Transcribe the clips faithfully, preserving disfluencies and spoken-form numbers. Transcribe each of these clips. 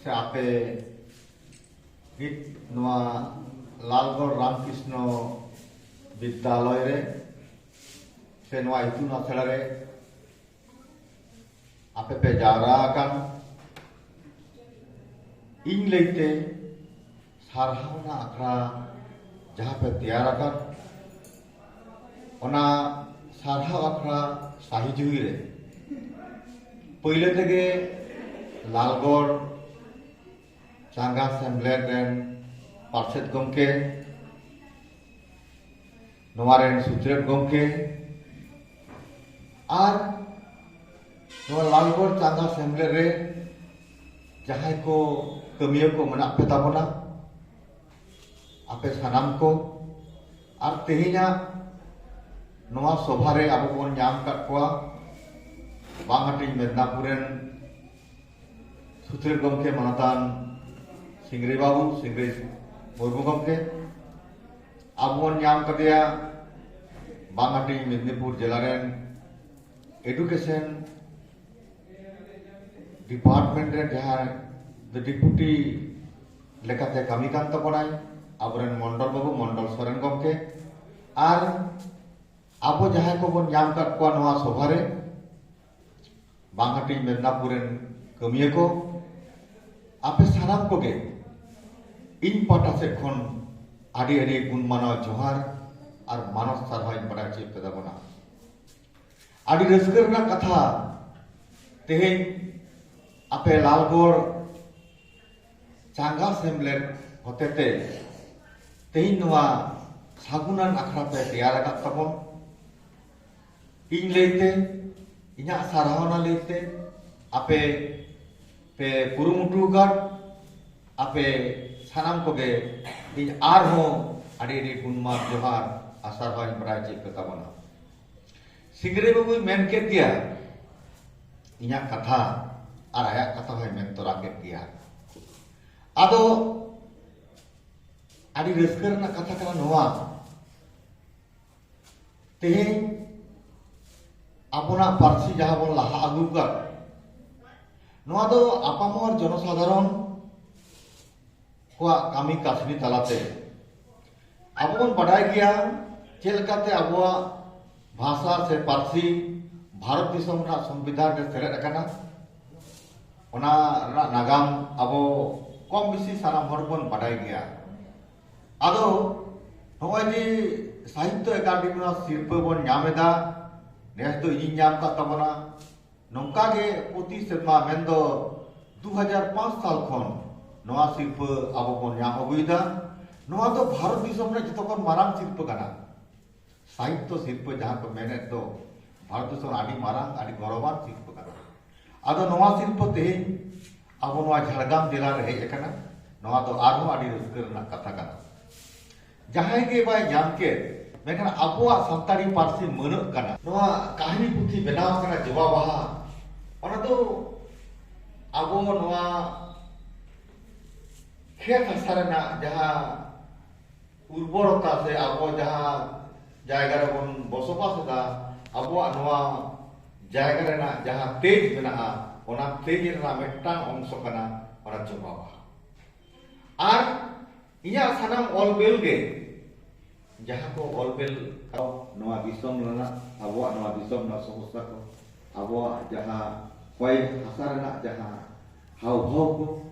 ᱥᱮ ᱟᱯᱮ ᱱᱤᱛ ᱱᱚᱣᱟ ᱞᱟᱞᱜᱚᱲ ᱨᱟᱢᱠᱨᱤᱥᱱᱚ ᱵᱤᱫᱽᱫᱟᱞᱚᱭ ᱨᱮ ᱥᱮ ᱱᱚᱣᱟ ᱤᱛᱩᱱ ᱟᱥᱲᱟ ᱨᱮ ᱟᱯᱮ ᱯᱮ ᱡᱟᱣᱨᱟ ᱟᱠᱟᱱ, ᱤᱧ ᱞᱟᱹᱭᱛᱮ ᱥᱟᱨᱦᱟᱣ ᱨᱮᱱᱟᱜ ᱟᱠᱷᱲᱟ ᱡᱟᱦᱟᱸ ᱯᱮ ᱛᱮᱭᱟᱨ ᱟᱠᱟᱫ, ᱚᱱᱟ ᱥᱟᱨᱦᱟᱣ ᱟᱠᱷᱲᱟ ᱥᱟᱹᱦᱤ ᱡᱩᱦᱤ ᱨᱮ ᱯᱳᱭᱞᱳ ᱛᱮᱜᱮ ᱞᱟᱞᱜᱚᱲ ᱪᱟᱸᱜᱟ ᱥᱮᱢᱞᱮᱫ ᱨᱮᱱ ᱯᱟᱨᱥᱮᱛ ᱜᱚᱢᱠᱮ, ᱱᱚᱣᱟ ᱨᱮᱱ ᱥᱩᱛᱨᱮᱛ ᱜᱚᱢᱠᱮ ᱟᱨ ᱱᱚᱣᱟ ᱞᱟᱞᱜᱚᱲ ᱪᱟᱸᱜᱟ ᱥᱮᱢᱞᱮᱫ ᱨᱮ ᱡᱟᱦᱟᱸᱭ ᱠᱚ ᱠᱟᱹᱢᱤᱭᱟᱹ ᱠᱚ ᱢᱮᱱᱟᱜ ᱯᱮ ᱛᱟᱵᱚᱱᱟ, ᱟᱯᱮ ᱥᱟᱱᱟᱢ ᱠᱚ, ᱟᱨ ᱛᱮᱦᱮᱧᱟᱜ ᱱᱚᱣᱟ ᱥᱚᱵᱷᱟ ᱨᱮ ᱟᱵᱚ ᱵᱚᱱ ᱧᱟᱢ ᱟᱠᱟᱫ ᱠᱚᱣᱟ ᱵᱟᱝᱦᱟᱴᱤᱧ ᱢᱮᱫᱽᱱᱟᱯᱩᱨ ᱨᱮᱱ ᱥᱩᱛᱨᱮᱛ ᱜᱚᱢᱠᱮ ᱢᱟᱱᱚᱛᱟᱱ ᱥᱤᱝᱨᱟᱹᱭ ᱵᱟᱹᱵᱩ, ᱥᱤᱝᱨᱟᱹᱭ ᱢᱩᱨᱢᱩ ᱜᱚᱢᱠᱮ᱾ ᱟᱵᱚ ᱵᱚᱱ ᱧᱟᱢ ᱠᱟᱫᱮᱭᱟ ᱵᱟᱝᱦᱟᱴᱤᱧ ᱢᱮᱫᱽᱱᱤᱯᱩᱨ ᱡᱮᱞᱟ ᱨᱮᱱ ᱮᱰᱩᱠᱮᱥᱚᱱ ᱰᱤᱯᱟᱨᱴᱢᱮᱱᱴ ᱨᱮ ᱡᱟᱦᱟᱸ ᱫᱚ ᱰᱮᱯᱩᱴᱤ ᱞᱮᱠᱟᱛᱮ ᱠᱟᱹᱢᱤ ᱠᱟᱱ ᱛᱟᱵᱚᱱᱟᱭ, ᱟᱵᱚᱨᱮᱱ ᱢᱚᱱᱰᱚᱞ ᱵᱟᱹᱵᱩ ᱢᱚᱱᱰᱚᱞ ᱥᱚᱨᱮᱱ ᱜᱚᱢᱠᱮ, ᱟᱨ ᱟᱵᱚ ᱡᱟᱦᱟᱸᱭ ᱠᱚᱵᱚᱱ ᱧᱟᱢ ᱠᱟᱫ ᱠᱚᱣᱟ ᱱᱚᱣᱟ ᱥᱚᱵᱷᱟ ᱨᱮ, ᱵᱟᱝᱦᱟᱴᱤᱧ ᱢᱮᱫᱽᱱᱟᱯᱩᱨ ᱨᱮᱱ ᱠᱟᱹᱢᱤᱭᱟᱹ ᱠᱚ, ᱟᱯᱮ ᱥᱟᱱᱟᱢ ᱠᱚᱜᱮ ᱤᱧ ᱯᱟᱦᱴᱟ ᱥᱮᱫ ᱠᱷᱚᱱ ᱟᱹᱰᱤ ᱟᱹᱰᱤ ᱜᱩᱱ ᱢᱟᱱᱟᱣ ᱡᱚᱦᱟᱨ ᱟᱨ ᱢᱟᱱᱚᱛ ᱥᱟᱨᱦᱟᱣ ᱤᱧ ᱵᱟᱲᱟᱭ ᱦᱚᱪᱚᱭᱮᱫ ᱯᱮ ᱛᱟᱵᱚᱱᱟ᱾ ᱟᱹᱰᱤ ᱨᱟᱹᱥᱠᱟᱹ ᱨᱮᱱᱟᱜ ᱠᱟᱛᱷᱟ, ᱛᱮᱦᱮᱧ ᱟᱯᱮ ᱞᱟᱞᱜᱚᱲ ᱪᱟᱸᱜᱟ ᱥᱮᱢᱞᱮᱫ ᱦᱚᱛᱮᱛᱮ ᱛᱮᱦᱮᱧ ᱱᱚᱣᱟ ᱥᱟᱹᱜᱩᱱᱟᱱ ᱟᱠᱷᱲᱟ ᱯᱮ ᱛᱮᱭᱟᱨ ᱟᱠᱟᱫ ᱛᱟᱵᱚᱱ᱾ ᱤᱧ ᱞᱟᱹᱭᱛᱮ, ᱤᱧᱟᱹᱜ ᱥᱟᱨᱦᱟᱣᱱᱟ ᱞᱟᱹᱭᱛᱮ ᱟᱯᱮ ᱯᱮ ᱠᱩᱨᱩᱢᱩᱴᱩ ᱟᱠᱟᱫ, ᱟᱯᱮ ᱥᱟᱱᱟᱢ ᱠᱚᱜᱮ ᱤᱧ ᱟᱨᱦᱚᱸ ᱟᱹᱰᱤ ᱟᱹᱰᱤ ᱜᱩᱱᱢᱟᱱ ᱡᱚᱦᱟᱨ ᱟᱨ ᱥᱟᱨᱦᱟᱣ ᱤᱧ ᱵᱟᱲᱟᱭ ᱦᱚᱪᱚᱭᱮᱫ ᱯᱮ ᱛᱟᱵᱚᱱᱟ᱾ ᱥᱤᱝᱨᱟᱹᱭ ᱵᱟᱹᱵᱩᱭ ᱢᱮᱱ ᱠᱮᱫ ᱜᱮᱭᱟ ᱤᱧᱟᱹᱜ ᱠᱟᱛᱷᱟ, ᱟᱨ ᱟᱭᱟᱜ ᱠᱟᱛᱷᱟ ᱦᱚᱸᱭ ᱢᱮᱱ ᱛᱚᱨᱟ ᱠᱮᱫ ᱜᱮᱭᱟ᱾ ᱟᱫᱚ ᱟᱹᱰᱤ ᱨᱟᱹᱥᱠᱟᱹ ᱨᱮᱱᱟᱜ ᱠᱟᱛᱷᱟ ᱠᱟᱱᱟ ᱱᱚᱣᱟ, ᱛᱮᱦᱮᱧ ᱟᱵᱚᱱᱟᱜ ᱯᱟᱹᱨᱥᱤ ᱡᱟᱦᱟᱸ ᱵᱚᱱ ᱞᱟᱦᱟ ᱟᱹᱜᱩ ᱟᱠᱟᱫ, ᱱᱚᱣᱟ ᱫᱚ ᱟᱯᱟᱢᱚᱨ ᱡᱚᱱᱚᱥᱟᱫᱷᱟᱨᱚᱱ ᱠᱚᱣᱟᱜ ᱠᱟᱹᱢᱤ ᱠᱟᱹᱥᱱᱤ ᱛᱟᱞᱟᱛᱮ ᱟᱵᱚ ᱵᱚᱱ ᱵᱟᱰᱟᱭ ᱜᱮᱭᱟ ᱪᱮᱫ ᱞᱮᱠᱟᱛᱮ ᱟᱵᱚᱣᱟᱜ ᱵᱷᱟᱥᱟ ᱥᱮ ᱯᱟᱹᱨᱥᱤ ᱵᱷᱟᱨᱚᱛ ᱫᱤᱥᱚᱢ ᱨᱮᱱᱟᱜ ᱥᱚᱝᱵᱤᱫᱷᱟᱱ ᱨᱮ ᱥᱮᱞᱮᱫ ᱟᱠᱟᱱᱟ᱾ ᱚᱱᱟ ᱨᱮᱱᱟᱜ ᱱᱟᱜᱟᱢ ᱟᱵᱚ ᱠᱚᱢ ᱵᱮᱥᱤ ᱥᱟᱱᱟᱢ ᱦᱚᱲ ᱵᱚᱱ ᱵᱟᱰᱟᱭ ᱜᱮᱭᱟ᱾ ᱟᱫᱚ ᱱᱚᱜᱼᱚᱭ ᱡᱮ ᱥᱟᱦᱤᱛᱛᱚ ᱮᱠᱟᱰᱮᱢᱤ ᱱᱚᱣᱟ ᱥᱤᱨᱯᱟᱹ ᱵᱚᱱ ᱧᱟᱢ ᱮᱫᱟ, ᱱᱮᱥ ᱫᱚ ᱤᱧᱤᱧ ᱧᱟᱢ ᱟᱠᱟᱫ ᱛᱟᱵᱚᱱᱟ᱾ ᱱᱚᱝᱠᱟ ᱜᱮ ᱯᱨᱚᱛᱤ ᱥᱮᱨᱢᱟ, ᱢᱮᱱᱫᱚ ᱫᱩ ᱦᱟᱡᱟᱨ ᱯᱟᱸᱪ ᱥᱟᱞ ᱠᱷᱚᱱ ᱱᱚᱣᱟ ᱥᱤᱨᱯᱟᱹ ᱟᱵᱚ ᱵᱚᱱ ᱧᱟᱢ ᱟᱹᱜᱩᱭᱮᱫᱟ᱾ ᱱᱚᱣᱟ ᱫᱚ ᱵᱷᱟᱨᱚᱛ ᱫᱤᱥᱚᱢ ᱨᱮ ᱡᱚᱛᱚ ᱠᱷᱚᱱ ᱢᱟᱨᱟᱝ ᱥᱤᱨᱯᱟᱹ ᱠᱟᱱᱟ᱾ ᱥᱟᱦᱤᱛᱛᱚ ᱥᱤᱨᱯᱟᱹ ᱡᱟᱦᱟᱸ ᱠᱚ ᱢᱮᱱᱮᱫ ᱫᱚ, ᱵᱷᱟᱨᱚᱛ ᱫᱤᱥᱚᱢ ᱟᱹᱰᱤ ᱢᱟᱨᱟᱝ, ᱟᱹᱰᱤ ᱜᱚᱨᱚᱵᱟᱱ ᱥᱤᱨᱯᱟᱹ ᱠᱟᱱᱟ᱾ ᱟᱫᱚ ᱱᱚᱣᱟ ᱥᱤᱨᱯᱟᱹ ᱛᱮᱦᱮᱧ ᱟᱵᱚ ᱱᱚᱣᱟ ᱡᱷᱟᱲᱜᱨᱟᱢ ᱡᱮᱞᱟ ᱨᱮ ᱦᱮᱡ ᱟᱠᱟᱱᱟ, ᱱᱚᱣᱟ ᱫᱚ ᱟᱨᱦᱚᱸ ᱟᱹᱰᱤ ᱨᱟᱹᱥᱠᱟᱹ ᱨᱮᱱᱟᱜ ᱠᱟᱛᱷᱟ ᱠᱟᱱᱟ᱾ ᱡᱟᱦᱟᱸᱭ ᱜᱮ ᱵᱟᱭ ᱧᱟᱢ ᱠᱮᱫ, ᱢᱮᱱᱠᱷᱟᱱ ᱟᱵᱚᱣᱟᱜ ᱥᱟᱱᱛᱟᱲᱤ ᱯᱟᱹᱨᱥᱤ ᱢᱟᱹᱱᱟᱹᱜ ᱠᱟᱱᱟ᱾ ᱱᱚᱣᱟ ᱠᱟᱹᱦᱱᱤ ᱯᱩᱛᱷᱤ ᱵᱮᱱᱟᱣ ᱟᱠᱟᱱᱟ ᱡᱚᱵᱟ ᱵᱟᱦᱟ, ᱚᱱᱟ ᱫᱚ ᱟᱵᱚ ᱱᱚᱣᱟ ᱠᱷᱮᱛ ᱦᱟᱥᱟ ᱨᱮᱱᱟᱜ ᱡᱟᱦᱟᱸ ᱩᱨᱵᱚᱨᱚᱛᱟ ᱥᱮ ᱟᱵᱚ ᱡᱟᱦᱟᱸ ᱡᱟᱭᱜᱟ ᱨᱮᱵᱚᱱ ᱵᱚᱥᱚᱵᱟᱥ ᱮᱫᱟ, ᱟᱵᱚᱣᱟᱜ ᱱᱚᱣᱟ ᱡᱟᱭᱜᱟ ᱨᱮᱱᱟᱜ ᱡᱟᱦᱟᱸ ᱛᱮᱡᱽ ᱢᱮᱱᱟᱜᱼᱟ, ᱚᱱᱟ ᱛᱮᱡᱽ ᱨᱮᱱᱟᱜ ᱢᱤᱫᱴᱟᱝ ᱚᱝᱥᱚ ᱠᱟᱱᱟ ᱚᱱᱟ ᱡᱚᱵᱟ ᱵᱟᱦᱟ᱾ ᱟᱨ ᱤᱧᱟᱹᱜ ᱥᱟᱱᱟᱢ ᱚᱞ ᱵᱮᱞ ᱜᱮ, ᱡᱟᱦᱟᱸ ᱠᱚ ᱚᱞ ᱵᱮᱞ, ᱱᱚᱣᱟ ᱫᱤᱥᱚᱢ ᱨᱮᱱᱟᱜ, ᱟᱵᱚᱣᱟᱜ ᱱᱚᱣᱟ ᱫᱤᱥᱚᱢ ᱨᱮᱱᱟᱜ ᱥᱚᱢᱚᱥᱥᱟ ᱠᱚ, ᱟᱵᱚᱣᱟᱜ ᱡᱟᱦᱟᱸ ᱦᱚᱭ ᱦᱟᱥᱟ ᱨᱮᱱᱟᱜ ᱡᱟᱦᱟᱸ ᱦᱟᱣ ᱵᱷᱟᱣ ᱠᱚ,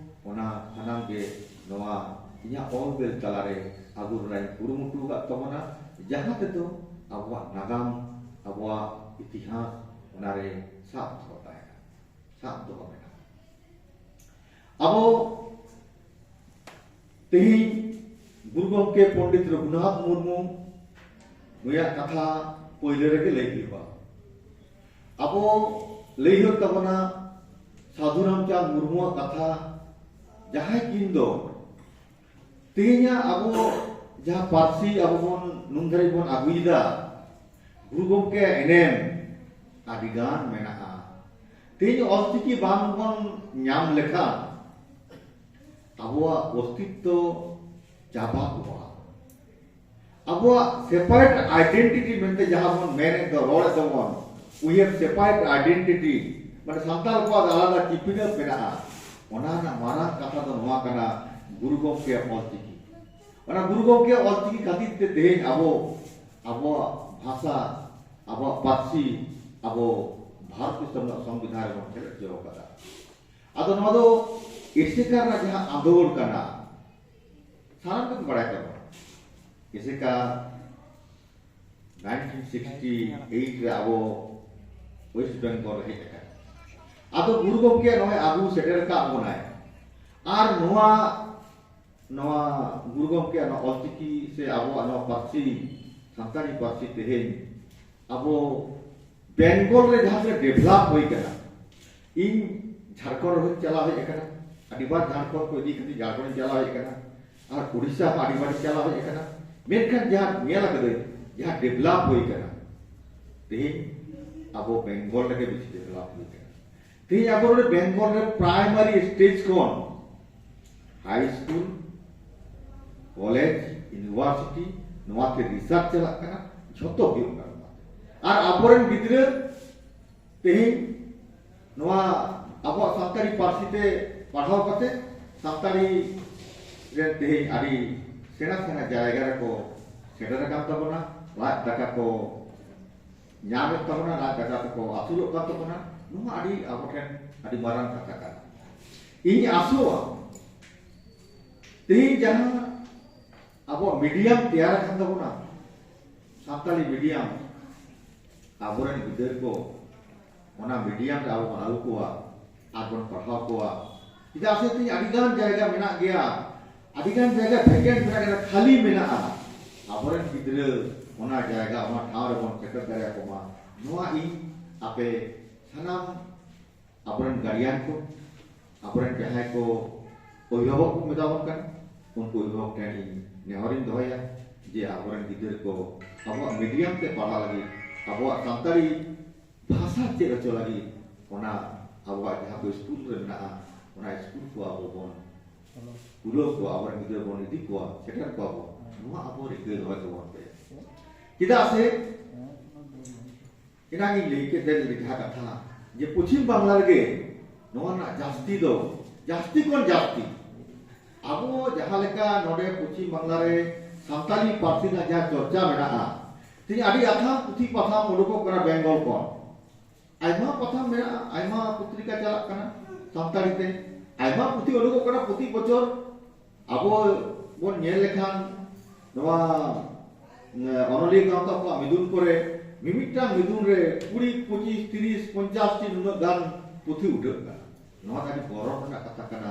ᱚᱱᱟ ᱥᱟᱱᱟᱢ ᱜᱮ ᱱᱚᱣᱟ ᱤᱧᱟᱹᱜ ᱚᱞ ᱵᱮᱞ ᱛᱟᱞᱟᱨᱮ ᱟᱹᱜᱩ ᱨᱮᱱᱟᱜ ᱤᱧ ᱠᱩᱨᱩᱢᱩᱴᱩ ᱟᱠᱟᱫ ᱛᱟᱵᱚᱱᱟ, ᱡᱟᱦᱟᱸ ᱛᱮᱫᱚ ᱟᱵᱚᱣᱟᱜ ᱱᱟᱜᱟᱢ, ᱟᱵᱚᱣᱟᱜ ᱤᱛᱤᱦᱟᱥ ᱚᱱᱟᱨᱮ ᱥᱟᱵ ᱫᱚᱦᱚ ᱛᱟᱦᱮᱱᱟ, ᱥᱟᱵ ᱫᱚᱦᱚ ᱢᱮᱱᱟᱜᱼᱟ᱾ ᱟᱵᱚ ᱛᱮᱦᱮᱧ ᱜᱩᱨᱩ ᱜᱚᱢᱠᱮ ᱯᱚᱱᱰᱤᱛ ᱨᱚᱜᱷᱩᱱᱟᱛᱷ ᱢᱩᱨᱢᱩ ᱱᱩᱭᱟᱜ ᱠᱟᱛᱷᱟ ᱯᱳᱭᱞᱳ ᱨᱮᱜᱮ ᱞᱟᱹᱭ ᱦᱩᱭᱩᱜᱼᱟ᱾ ᱟᱵᱚ ᱞᱟᱹᱭ ᱦᱩᱭᱩᱜ ᱛᱟᱵᱚᱱᱟ ᱥᱟᱹᱫᱷᱩ ᱨᱟᱢᱪᱟᱸᱫᱽ ᱢᱩᱨᱢᱩᱣᱟᱜ ᱠᱟᱛᱷᱟ, ᱡᱟᱦᱟᱸᱭ ᱠᱤᱱ ᱫᱚ ᱛᱮᱦᱮᱧᱟᱜ ᱟᱵᱚ ᱡᱟᱦᱟᱸ ᱯᱟᱹᱨᱥᱤ ᱟᱵᱚ ᱵᱚᱱ ᱱᱩᱱ ᱫᱷᱟᱹᱨᱤᱡ ᱵᱚᱱ ᱟᱹᱜᱩᱭᱮᱫᱟ, ᱜᱩᱨᱩ ᱜᱚᱢᱠᱮᱭᱟᱜ ᱮᱱᱮᱢ ᱟᱹᱰᱤᱜᱟᱱ ᱢᱮᱱᱟᱜᱼᱟ᱾ ᱛᱮᱦᱮᱧ ᱚᱞᱪᱤᱠᱤ ᱵᱟᱝ ᱵᱚᱱ ᱧᱟᱢ ᱞᱮᱠᱷᱟᱱ ᱟᱵᱚᱣᱟᱜ ᱚᱥᱛᱤᱛᱛᱚ ᱪᱟᱵᱟ ᱠᱚᱜᱼᱟ᱾ ᱟᱵᱚᱣᱟᱜ ᱥᱮᱯᱟᱨᱮᱴ ᱟᱭᱰᱮᱱᱴᱤᱴᱤ ᱢᱮᱱᱛᱮ ᱡᱟᱦᱟᱸ ᱵᱚᱱ ᱢᱮᱱᱮᱫ ᱫᱚ, ᱨᱚᱲᱮᱫ ᱫᱚᱵᱚᱱ, we have separate identity, ᱢᱟᱱᱮ ᱥᱟᱱᱛᱟᱲ ᱠᱚᱣᱟᱜ ᱫᱚ ᱟᱞᱟᱫᱟ ᱪᱤᱯᱤᱱᱟᱹ ᱢᱮᱱᱟᱜᱼᱟ᱾ ᱚᱱᱟ ᱨᱮᱱᱟᱜ ᱢᱟᱨᱟᱝ ᱠᱟᱛᱷᱟ ᱫᱚ ᱱᱚᱣᱟ ᱠᱟᱱᱟ, ᱜᱩᱨᱩ ᱜᱚᱢᱠᱮᱭᱟᱜ ᱚᱞᱪᱤᱠᱤ᱾ ᱚᱱᱟ ᱜᱩᱨᱩ ᱜᱚᱢᱠᱮᱭᱟᱜ ᱚᱞᱪᱤᱠᱤ ᱠᱷᱟᱹᱛᱤᱨ ᱛᱮ ᱛᱮᱦᱮᱧ ᱟᱵᱚ, ᱟᱵᱚᱣᱟᱜ ᱵᱷᱟᱥᱟ, ᱟᱵᱚᱣᱟᱜ ᱯᱟᱹᱨᱥᱤ, ᱟᱵᱚ ᱵᱷᱟᱨᱚᱛ ᱫᱤᱥᱚᱢ ᱨᱮᱱᱟᱜ ᱥᱚᱝᱵᱤᱫᱷᱟᱱ ᱨᱮᱵᱚᱱ ᱥᱮᱞᱮᱫ ᱦᱚᱪᱚ ᱟᱠᱟᱫᱟ᱾ ᱟᱫᱚ ᱱᱚᱣᱟ ᱫᱚ ᱮᱥᱮᱠᱟ ᱨᱮᱱᱟᱜ ᱡᱟᱦᱟᱸ ᱟᱸᱫᱳᱲ ᱠᱟᱱᱟ, ᱥᱟᱱᱟᱢ ᱠᱚ ᱵᱟᱲᱟᱭ ᱛᱟᱵᱚᱱᱟ᱾ ᱮᱥᱮᱠᱟ ᱱᱟᱭᱤᱱᱴᱤᱱ ᱥᱤᱠᱥᱴᱤ ᱮᱭᱤᱴ ᱨᱮ ᱟᱵᱚ ᱳᱭᱮᱥᱴ ᱵᱮᱝᱜᱚᱞ ᱨᱮ ᱦᱮᱡ ᱟᱠᱟᱱᱟ᱾ ᱟᱫᱚ ᱜᱩᱨᱩ ᱜᱚᱢᱠᱮ ᱱᱚᱜᱼᱚᱭ ᱟᱹᱜᱩ ᱥᱮᱴᱮᱨ ᱟᱠᱟᱫ ᱵᱚᱱᱟᱭ᱾ ᱟᱨ ᱱᱚᱣᱟ, ᱱᱚᱣᱟ ᱜᱩᱨᱩ ᱜᱚᱢᱠᱮᱭᱟᱜ ᱱᱚᱣᱟ ᱚᱞᱪᱤᱠᱤ ᱥᱮ ᱟᱵᱚᱣᱟᱜ ᱱᱚᱣᱟ ᱯᱟᱹᱨᱥᱤ, ᱥᱟᱱᱛᱟᱲᱤ ᱯᱟᱹᱨᱥᱤ ᱛᱮᱦᱮᱧ ᱟᱵᱚ ᱵᱮᱝᱜᱚᱞ ᱨᱮ ᱡᱟᱦᱟᱸ ᱛᱤᱱᱟᱹᱜ ᱰᱮᱵᱷᱞᱚᱯ ᱦᱩᱭ ᱟᱠᱟᱱᱟ, ᱤᱧ ᱡᱷᱟᱲᱠᱷᱚᱸᱰ ᱨᱮᱦᱚᱸᱧ ᱪᱟᱞᱟᱣ ᱦᱮᱡ ᱟᱠᱟᱱᱟ, ᱟᱹᱰᱤ ᱵᱟᱨ ᱡᱷᱟᱲᱠᱷᱚᱸᱰ ᱠᱚ ᱤᱫᱤ ᱠᱟᱛᱮ ᱡᱷᱟᱲᱠᱷᱚᱸᱰ ᱤᱧ ᱪᱟᱞᱟᱣ ᱦᱮᱡ ᱟᱠᱟᱱᱟ, ᱟᱨ ᱩᱲᱤᱥᱥᱟ ᱦᱚᱸ ᱟᱹᱰᱤ ᱵᱟᱨ ᱤᱧ ᱪᱟᱞᱟᱣ ᱦᱮᱡ ᱟᱠᱟᱱᱟ᱾ ᱢᱮᱱᱠᱷᱟᱱ ᱡᱟᱦᱟᱸ ᱧᱮᱞ ᱟᱠᱟᱫᱟᱹᱧ, ᱡᱟᱦᱟᱸ ᱰᱮᱵᱷᱞᱚᱯ ᱦᱩᱭ ᱟᱠᱟᱱᱟ, ᱛᱮᱦᱮᱧ ᱟᱵᱚ ᱵᱮᱝᱜᱚᱞ ᱨᱮᱜᱮ ᱵᱮᱥᱤ ᱰᱮᱵᱷᱞᱚᱯ ᱦᱩᱭ ᱟᱠᱟᱱᱟ᱾ ᱛᱮᱦᱮᱧ ᱟᱵᱚ ᱱᱚᱰᱮ ᱵᱮᱝᱜᱚᱞ ᱨᱮ ᱯᱨᱟᱭᱢᱟᱨᱤ ᱥᱴᱮᱡᱽ ᱠᱷᱚᱱ ᱦᱟᱭ ᱥᱠᱩᱞ, ᱠᱚᱞᱮᱡᱽ, ᱤᱭᱩᱱᱤᱵᱷᱟᱨᱥᱤᱴᱤ, ᱱᱚᱣᱟ ᱛᱮ ᱨᱤᱥᱟᱨᱪ ᱪᱟᱞᱟᱜ ᱠᱟᱱᱟ, ᱡᱷᱚᱛᱚ ᱦᱩᱭᱩᱜ ᱠᱟᱱᱟ ᱱᱚᱣᱟ ᱛᱮ᱾ ᱟᱨ ᱟᱵᱚᱨᱮᱱ ᱜᱤᱫᱽᱨᱟᱹ ᱛᱮᱦᱮᱧ ᱱᱚᱣᱟ ᱟᱵᱚᱣᱟᱜ ᱥᱟᱱᱛᱟᱲᱤ ᱯᱟᱹᱨᱥᱤ ᱛᱮ ᱯᱟᱲᱦᱟᱣ ᱠᱟᱛᱮ ᱥᱟᱱᱛᱟᱲᱤ ᱨᱮ ᱛᱮᱦᱮᱧ ᱟᱹᱰᱤ ᱥᱮᱬᱟ ᱥᱮᱬᱟ ᱡᱟᱭᱜᱟ ᱨᱮᱠᱚ ᱥᱮᱴᱮᱨ ᱟᱠᱟᱱ ᱛᱟᱵᱚᱱᱟ, ᱞᱟᱡ ᱫᱟᱠᱟ ᱠᱚ ᱧᱟᱢᱮᱫ ᱛᱟᱵᱚᱱᱟ, ᱞᱟᱡ ᱫᱟᱠᱟ ᱛᱮᱠᱚ ᱟᱹᱥᱩᱞᱚᱜ ᱠᱟᱱ ᱛᱟᱵᱚᱱᱟ᱾ ᱱᱚᱣᱟ ᱟᱹᱰᱤ ᱟᱵᱚ ᱴᱷᱮᱱ ᱟᱹᱰᱤ ᱢᱟᱨᱟᱝ ᱠᱟᱛᱷᱟ ᱠᱟᱱᱟ᱾ ᱤᱧ ᱟᱥᱚᱜᱼᱟ, ᱛᱮᱦᱮᱧ ᱡᱟᱦᱟᱸ ᱟᱵᱚᱣᱟᱜ ᱢᱤᱰᱤᱭᱟᱢ ᱛᱮᱭᱟᱨ ᱟᱠᱟᱱ ᱛᱟᱵᱚᱱᱟ, ᱥᱟᱱᱛᱟᱲᱤ ᱢᱤᱰᱤᱭᱟᱢ, ᱟᱵᱚᱨᱮᱱ ᱜᱤᱫᱟᱹᱨ ᱠᱚ ᱚᱱᱟ ᱢᱤᱰᱤᱭᱟᱢ ᱨᱮ ᱟᱵᱚ ᱵᱚᱱ ᱟᱹᱜᱩ ᱠᱚᱣᱟ ᱟᱨ ᱵᱚᱱ ᱯᱟᱲᱦᱟᱣ ᱠᱚᱣᱟ᱾ ᱪᱮᱫᱟᱜ ᱥᱮ ᱛᱮᱦᱮᱧ ᱟᱹᱰᱤ ᱜᱟᱱ ᱡᱟᱭᱜᱟ ᱢᱮᱱᱟᱜ ᱜᱮᱭᱟ, ᱟᱹᱰᱤ ᱜᱟᱱ ᱡᱟᱭᱜᱟ ᱵᱷᱮᱠᱮᱱᱴ ᱢᱮᱱᱟᱜ ᱜᱮᱭᱟ, ᱠᱷᱟᱹᱞᱤ ᱢᱮᱱᱟᱜᱼᱟ᱾ ᱟᱵᱚᱨᱮᱱ ᱜᱤᱫᱽᱨᱟᱹ ᱚᱱᱟ ᱡᱟᱭᱜᱟ, ᱚᱱᱟ ᱴᱷᱟᱶ ᱨᱮᱵᱚᱱ ᱥᱮᱴᱮᱨ ᱫᱟᱲᱮᱭᱟᱠᱚ ᱢᱟ, ᱱᱚᱣᱟ ᱤᱧ ᱟᱯᱮ ᱥᱟᱱᱟᱢ ᱟᱵᱚᱨᱮᱱ ᱜᱟᱨᱰᱤᱭᱟᱱ ᱠᱚ, ᱟᱵᱚᱨᱮᱱ ᱡᱟᱦᱟᱸᱭ ᱠᱚ ᱚᱵᱷᱤᱵᱷᱟᱵᱚᱠ ᱠᱚ ᱢᱮᱛᱟ ᱵᱚᱱ ᱠᱟᱱᱟ, ᱩᱱᱠᱩ ᱚᱵᱷᱤᱵᱷᱟᱵᱚᱠ ᱴᱷᱮᱱ ᱤᱧ ᱱᱮᱦᱚᱨᱤᱧ ᱫᱚᱦᱚᱭᱟ ᱡᱮ ᱟᱵᱚᱨᱮᱱ ᱜᱤᱫᱟᱹᱨ ᱠᱚ ᱟᱵᱚᱣᱟᱜ ᱢᱤᱰᱤᱭᱟᱢ ᱛᱮ ᱯᱟᱲᱦᱟᱜ ᱞᱟᱹᱜᱤᱫ, ᱟᱵᱚᱣᱟᱜ ᱥᱟᱱᱛᱟᱲᱤ ᱵᱷᱟᱥᱟ ᱪᱮᱫ ᱦᱚᱪᱚ ᱞᱟᱹᱜᱤᱫ, ᱚᱱᱟ ᱟᱵᱚᱣᱟᱜ ᱡᱟᱦᱟᱸ ᱠᱚ ᱥᱠᱩᱞ ᱨᱮ ᱢᱮᱱᱟᱜᱼᱟ, ᱚᱱᱟ ᱥᱠᱩᱞ ᱠᱚ ᱟᱵᱚ ᱵᱚᱱ ᱠᱷᱩᱞᱟᱹᱣ ᱠᱚᱣᱟ, ᱟᱵᱚᱨᱮᱱ ᱜᱤᱫᱽᱨᱟᱹ ᱵᱚᱱ ᱤᱫᱤ ᱠᱚᱣᱟ, ᱥᱮᱴᱮᱨ ᱠᱚᱣᱟ ᱵᱚᱱ᱾ ᱱᱚᱣᱟ ᱟᱵᱚ ᱨᱤᱠᱟᱹ ᱫᱚᱦᱚᱭ ᱛᱟᱵᱚᱱ ᱯᱮ᱾ ᱪᱮᱫᱟᱜ ᱥᱮ ᱮᱱᱟᱝ ᱤᱧ ᱞᱟᱹᱭ ᱠᱮᱫ ᱫᱚ ᱡᱟᱦᱟᱸ ᱠᱟᱛᱷᱟ, ᱡᱮ ᱯᱚᱪᱷᱤᱢ ᱵᱟᱝᱞᱟ ᱨᱮᱜᱮ ᱱᱚᱣᱟ ᱨᱮᱱᱟᱜ ᱡᱟᱹᱥᱛᱤ ᱫᱚ, ᱡᱟᱹᱥᱛᱤ ᱠᱷᱚᱱ ᱡᱟᱹᱥᱛᱤ ᱟᱵᱚ ᱡᱟᱦᱟᱸ ᱞᱮᱠᱟ ᱱᱚᱰᱮ ᱯᱚᱪᱷᱤᱢ ᱵᱟᱝᱞᱟ ᱨᱮ ᱥᱟᱱᱛᱟᱞᱤ ᱯᱟᱹᱨᱥᱤ ᱨᱮᱱᱟᱜ ᱡᱟᱦᱟᱸ ᱪᱚᱨᱪᱟ ᱢᱮᱱᱟᱜᱼᱟ, ᱛᱮᱦᱮᱧ ᱟᱹᱰᱤ ᱟᱛᱷᱟᱢ ᱯᱩᱛᱷᱤ ᱯᱟᱛᱷᱟᱢ ᱩᱰᱩᱠᱚᱜ ᱠᱟᱱᱟ ᱵᱮᱝᱜᱚᱞ ᱠᱷᱚᱱ, ᱟᱭᱢᱟ ᱯᱟᱛᱷᱟᱢ ᱢᱮᱱᱟᱜᱼᱟ, ᱟᱭᱢᱟ ᱯᱚᱛᱨᱤᱠᱟ ᱪᱟᱞᱟᱜ ᱠᱟᱱᱟ ᱥᱟᱱᱛᱟᱲᱤ ᱛᱮ, ᱟᱭᱢᱟ ᱯᱩᱛᱷᱤ ᱩᱰᱩᱠᱚᱜ ᱠᱟᱱᱟ ᱯᱨᱚᱛᱤ ᱵᱚᱪᱷᱚᱨ᱾ ᱟᱵᱚ ᱵᱚᱱ ᱧᱮᱞ ᱞᱮᱠᱷᱟᱱ ᱱᱚᱣᱟ ᱚᱱᱚᱞᱤᱭᱟᱹ ᱜᱟᱶᱛᱟ ᱠᱚᱣᱟᱜ ᱢᱤᱫᱩᱱ ᱠᱚᱨᱮ ᱢᱤᱢᱤᱫᱴᱟᱝ ᱢᱤᱫᱩᱱ ᱨᱮ ᱠᱩᱲᱤ, ᱯᱚᱸᱪᱤᱥ, ᱛᱤᱨᱤᱥ, ᱯᱚᱧᱪᱟᱥ ᱴᱤ ᱱᱩᱱᱟᱹᱜ ᱜᱟᱱ ᱯᱩᱛᱷᱤ ᱩᱰᱷᱟᱹᱜ ᱠᱟᱱᱟ᱾ ᱱᱚᱣᱟ ᱫᱚ ᱟᱹᱰᱤ ᱜᱚᱨᱚᱵᱽ ᱨᱮᱱᱟᱜ ᱠᱟᱛᱷᱟ ᱠᱟᱱᱟ᱾